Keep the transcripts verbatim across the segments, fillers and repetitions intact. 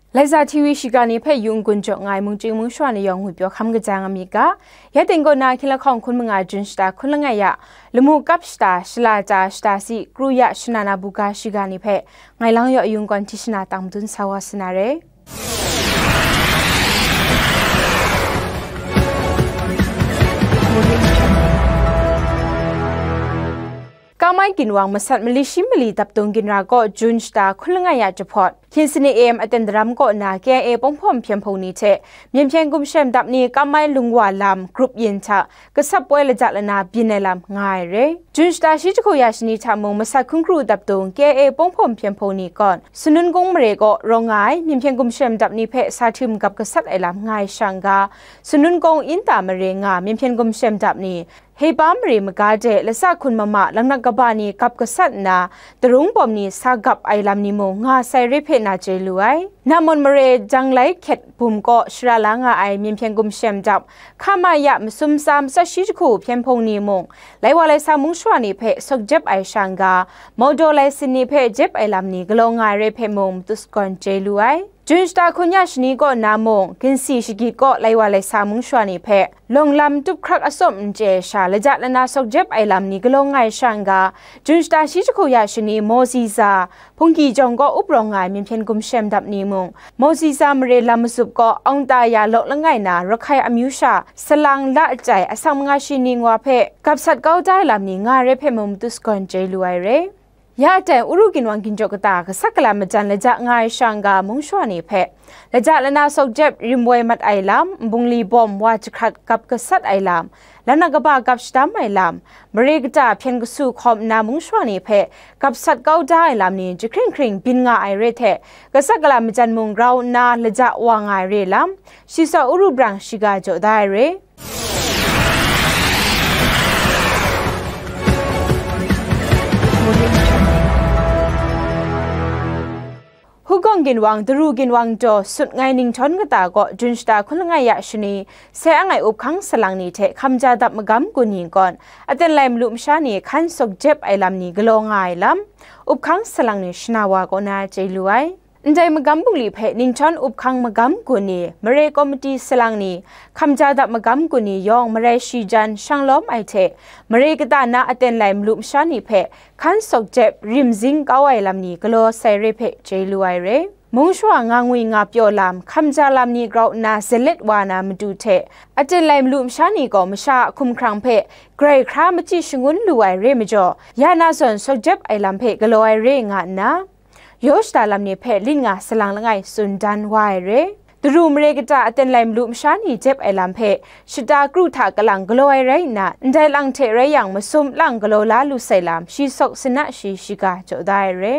Laiza T V shiga ni hpe yung gun jaw nga ai mungchying mungshawa ni yawng ngwi pyaw hkam kaja nga myit ga, ya ting kaw na hkying lahkawng hkun manga Jun shata hkun langai ya, lamu kap shata, shala ja shata si, kru ya shana na buga shiga ni hpe, ngai lang yaw yung gawn hti shana tang madun sa wa sa na re. Kamai ginwang masat mali shi mali daptung ginra kaw Jun shata hkun langai ya jahpawt, hkying sani A M aten daram kaw na K I A pawng hpawm hpyen hpung ni hte, myen hpyen gumshem dap ni kamai lungwa lam grup yin hta, kasap poi laja lana byin ai lam nga ai re. Jun shata shi jahku ya shani hta mung masat hkun kru daptung K I A pawng hpawm hpyen hpung ni kaw, Sunun kung mare kaw rawng nga ai myen hpyen gumshem dap ni hpe sa htum gap gasat ai lam nga ai shang ga, Sunun kung Inta mare nga myen hpyen gumshem dap ni, Heba mare maga de lasa hkun mama laknak kaba ni gap gasat nna, darung bawm ni sa gap ai lam ni mung nga sai re hpe na chye lu ai. Namon mare Janglai hkyet bum kaw shara la nga ai myen hpyen gumshem dap, hka ma ya masum tsa matsat shi jahku hpyen hpung ni mung, lai wa lai sa mung shawa ni hpe sawk jep ai shang ga, maudaw lai sin ni hpe jep ai lam ni galaw nga ai re hpe mung matu sagawn chye lu ai. Jun shata hkun ya shani kaw na mung, ginsi shagit kaw lai wa lai sa mung shawa ni hpe, lawng lam tup hkrak atsawm n chye sha, laja lana sawk jep ai lam ni galaw nga ai shang ga, Jun shata shi jahku ya shani Mawsi za, Hpunggi jawng kaw up rawng nga ai myen hpyen gumshem dap ni mung, Mawsi za mare lam matsup kaw Aung Ta ya lawk langai na Rakhai amyu sha salang la chyai asak manga shi ning wa hpe gap sat kau da ai lam ni nga ai re hpe mung matu sagawn chye lu ai re. Ya aten Uru ginwang ginjaw kata kasak kala majan laja nga ai shang ga mung shawa ni hpe, laja lana sawk jep rim woi mat ai lam, nbungli bawm wa jahkrat gap gasat ai lam, laknak kaba gap shadam ai lam, mare kata hpyen kasu hkawm nna mung shawa ni hpe gap sat kau da ai lam ni jahkring hkring byin nga ai re hte, kasak kala majan mung grau nna laja wa nga ai re lam, shi saw Uru brang shiga jaw da ai re. Hugawng ginwang, Daru ginwang jaw sut ngai Ninghtawng kata kaw Jun shata hkun langai ya shani, sai ang ai up hkang salang ni hte hkamja dap magam gun ni kawn, aten lai malu masha ni hkan sawk jep ai lam ni galaw nga ai lam, up hkang salang ni shana wa kaw na chye lu ai. Ndai magam bungli hpe Ninghtawng up hkang magam gun ni, mare komiti salang ni, hkamja dap magam gun ni yawng marai shi jan shang lawm ai hte, mare kata na aten lai malu masha ni hpe hkan sawk jep rim zing kau ai lam ni galaw sai re hpe chye lu ai re. Mung shawa nga ngwi nga pyaw lam, hkamja lam ni grau nna zalet wa na matu hte, aten lai malu masha ni gaw masha a hkumhkrang hpe grai hkra machyi shangun lu ai re majaw, ya na zawn sawk jep ai lam hpe galaw ai re nga nna, yaw shada lam ni hpe lit nga salang langai tsun dan wa ai re. Daru mare kata aten lai malu masha ni jep ai lam hpe shata kru hta kalang galaw ai rai nna, ndai lang hte rai yang masum lang galaw la lu sai lam shi sawk sana shi shiga jaw da ai re.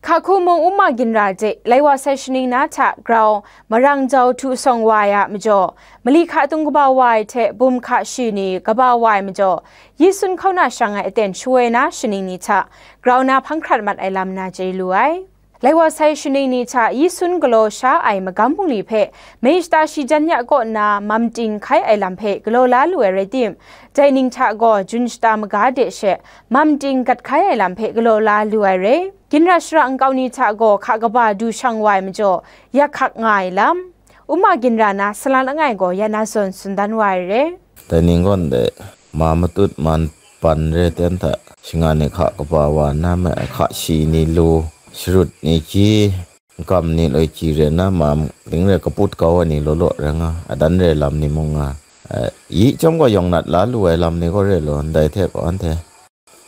Hkaku mung Uma Ginra de, lai wa sai shaning na hta grau, marang jau htu sawng wa ai a majaw, mali hka tung kaba wa ai hte bum hka shi ni kaba wa ai majaw, yi sun hkauna shang ai aten shawoi na shaning ni hta grau na hpang hkrat mat ai lam na chye lu ai. Lai wa sai shaning ni hta yi sun galaw sha ai magam bungli hpe, mei shata shi jan ya kaw nna mam ting hkai ai lam hpe galaw la lu ai rai tim, dai ning hta gaw Jun shata maga de she mam ting gat hkai ai lam hpe galaw la lu ai re. Ginra shara nkau ni hta gaw hka kaba du shang wa ai majaw, yak hkak nga ai lam, Uma Ginra na salang langai gaw ya na zawn tsun dan wa ai re. Dai ning gawn de, ma matut man pan re ten hta, shinga ni hka kaba wa na me, hka shi ni lu, sharut ni hkyi, nkam ni loi hkyi re na, ma ling re kaput kau ai ni law law rai nga, adan re lam ni mung nga, eh, yi chyawm gaw yawng nat la lu ai lam ni gaw re law, ndai hte gaw anhte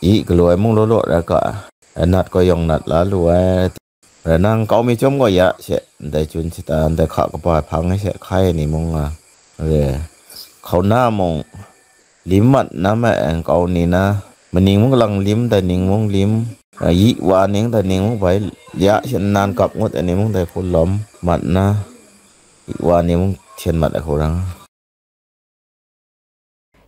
yi galaw ai mung law law rai ga, nat gaw yawng nat la lu ai. Rai nang, nkau mi chyawm gaw ya she, ndai Jun shata, ndai hka kaba hpang ai she hkai ai ni mung nga, re, hkauna mung lim mat na ma ai nkau ni na, maning mung lang lim, dai ning mung lim, yi wa ning, dai ning mung bai, ya she nnan kap ngut ai ni mung dai hku lawm mat na, yi wa ni mung hten mat ai hku rang.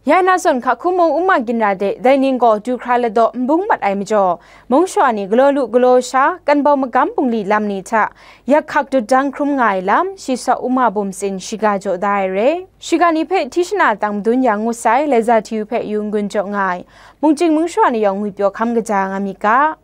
Ya na zawn hka hku mung Uma Ginra de dai ning gaw du hkra ladaw n bung mat ai majaw, mung shawa ni galaw lu galaw sha, kanbau magam bungli lam ni hta yak hkak dut dang hkrum nga ai lam, shi saw Uma Bum Tsin shiga jaw da ai re. Shiga ni hpe hti shana tang madun yang ngut sai, Laiza Hti-u hpe yu n-gun jaw nga ai, mungchying mung shawa ni yawng ngwipyaw hkam kaja nga myit ga.